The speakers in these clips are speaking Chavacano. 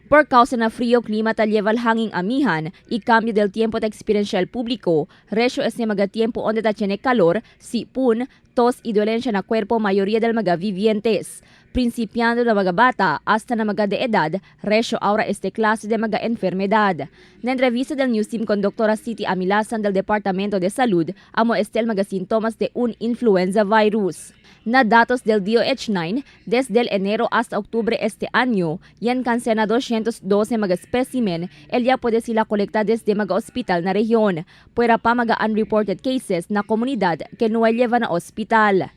Por causa na frío clima ta lleva el hangin amihan y cambio del tiempo ta experiencia el público, recio es maga tiempo onde ta tiene calor, sipon, tos y dolencia na cuerpo mayoría del maga vivientes. Principiando na maga bata hasta na maga de edad, recio ahora este clase de maga enfermedad. Na entrevista del News Team con Dra. Siti Amilasan del Departamento de Salud, amo este el maga síntomas de un influenza virus. Na datos del DOH-9, desde el enero hasta octubre este año, yan kansena 212 maga specimen, el ya puede sila kolekta desde maga hospital na rehiyon. Puera pa maga unreported cases na komunidad que no lleva na hospital.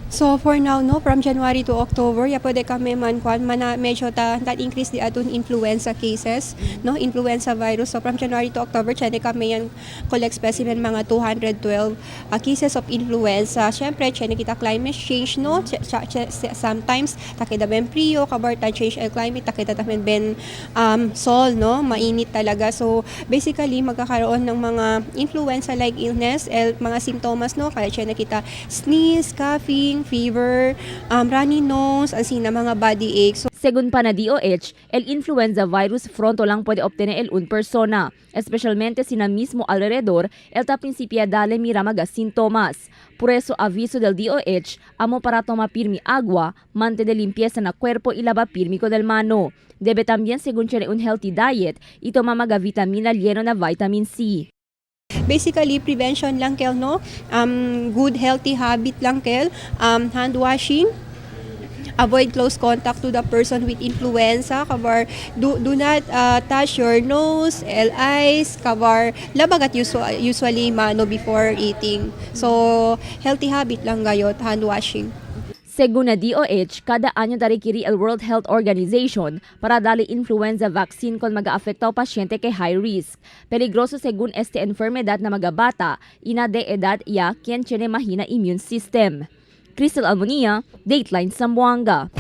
So for now, no, from January to October, ya pwede kami man kwan mana medyo ta that increase di aton influenza cases, no, influenza virus. So from January to October, chene kami yan collect specimen mga 212 cases of influenza. Syempre, chene kita climate change, no, sometimes takida ben frio, kabar ta change el climate, takida tamen ben sol, no, mainit talaga. So basically magkakaroon ng mga influenza-like illness, el mga simptomas, no, kaya chene kita sneeze, coughing, fever, runny nose, asina mga body aches. So, Según pa na DOH, el influenza virus pronto lang puede obtener el un persona, especialmente si na mismo alrededor el ta principia dale mira maga sintomas. Por eso aviso del DOH, amo para tomar pirmi agua, mantener limpieza na cuerpo y lava pirmi con el mano. Debe también según tiene un healthy diet y toma maga vitamina lleno na vitamin C. Basically, prevention lang kel, no? Good healthy habit lang kel. Hand washing, avoid close contact to the person with influenza, kabar do not touch your nose, el eyes, kabar labagat usually mano before eating. So healthy habit lang gayot, hand washing. Según na DOH, kada año tarikiri el World Health Organization para darle influenza vaccine con mga afectado pasyente kay high risk. Peligroso según este enfermedad na mga bata, ina de edad ya quien tiene mahina immune system. Crystal Almonia, Dateline Zamboanga.